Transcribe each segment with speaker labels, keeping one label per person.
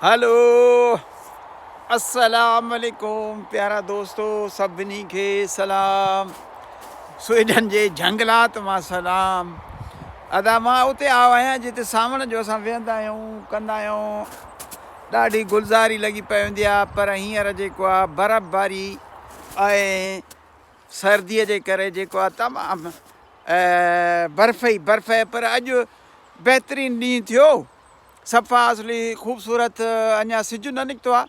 Speaker 1: هلو السلام عليڪم پيارا دوستو سڀني کي سلام سوئيڊن جي جهنگلات مان سلام ادا مان اتي آيو آهيان جتي سانوڻ جو اسان ويهندا آهيون ڪندا آهيون ڏاڍي گلزاري لڳي پئي هوندي آهي پر هينئر جيڪو آهي برف باري ۽ سردي جي ڪري جيڪو آهي تمام برف ئي برف پر اڄ بهترين ڏينهن ٿيو صفا اصلي خوبصورت اڃا سج نه نڪتو آ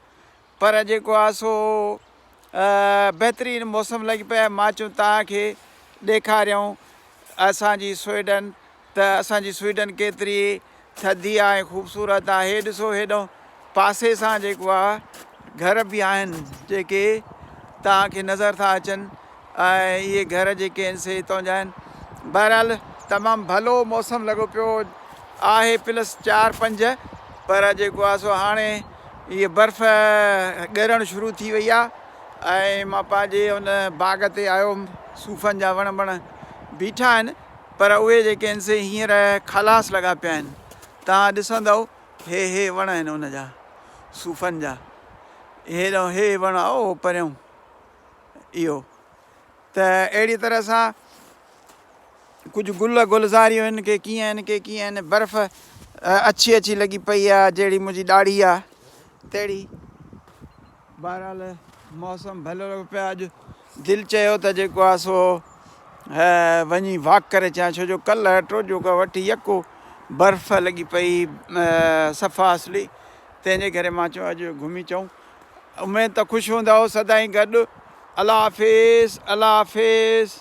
Speaker 1: پر جيڪو آ سو بهترين موسم لڳي پئي آ مان چيو توهان کي ڏيکاريون اسان جي سوئيڊن ته اسان جي سوئيڊن ڪيتري ٿڌي آ ۽ خوبصورت آ هي ڏسو هيڏو پاسي سان جيڪو آ گهر به آهن جيڪي توهان کي نظر ٿا اچن ۽ اهي گهر جيڪي آهن سي هتان جا آهن. بهرحال تمام ڀلو موسم لڳو پيو آهي پلس 4 5 پر جيڪو آهي سو هاڻي هيء برف ڳرڻ شروع ٿي وئي آهي ۽ مان پنهنجي ان باغ تي آيو هيم صوفن جا وڻ بڻ بيٺا آهن پر اهي جيڪي آهن سي هينئر خلاص لڳا پيا آهن توهان ڏسندؤ هي هي وڻ آهن ان جا صوفن جا هيڏانهن هي وڻ آهي اهو پريون اهو ته اهڙي طرح سان ڪجهه گل گلزاريون آهن ڪي ڪيئن آهن ڪي ڪيئن آهن برف اڇي اڇي لڳي پئي آهي جهڙي منهنجي ڏاڙهي آهي تهڙي بهرحال موسم ڀلو لڳو پيو اڄ دل چيو ته جيڪو آهي سو وڃي واڪ ڪري اچان ڇو جو ڪلهه ٽوجو کان وٺي يڪو برف لڳي پئي صفا اصلي تنهن جي ڪري مان چيو اڄ گهمي اچون اميد ته خوش هوندؤ سدائين گڏ الله حافظ الله حافظ.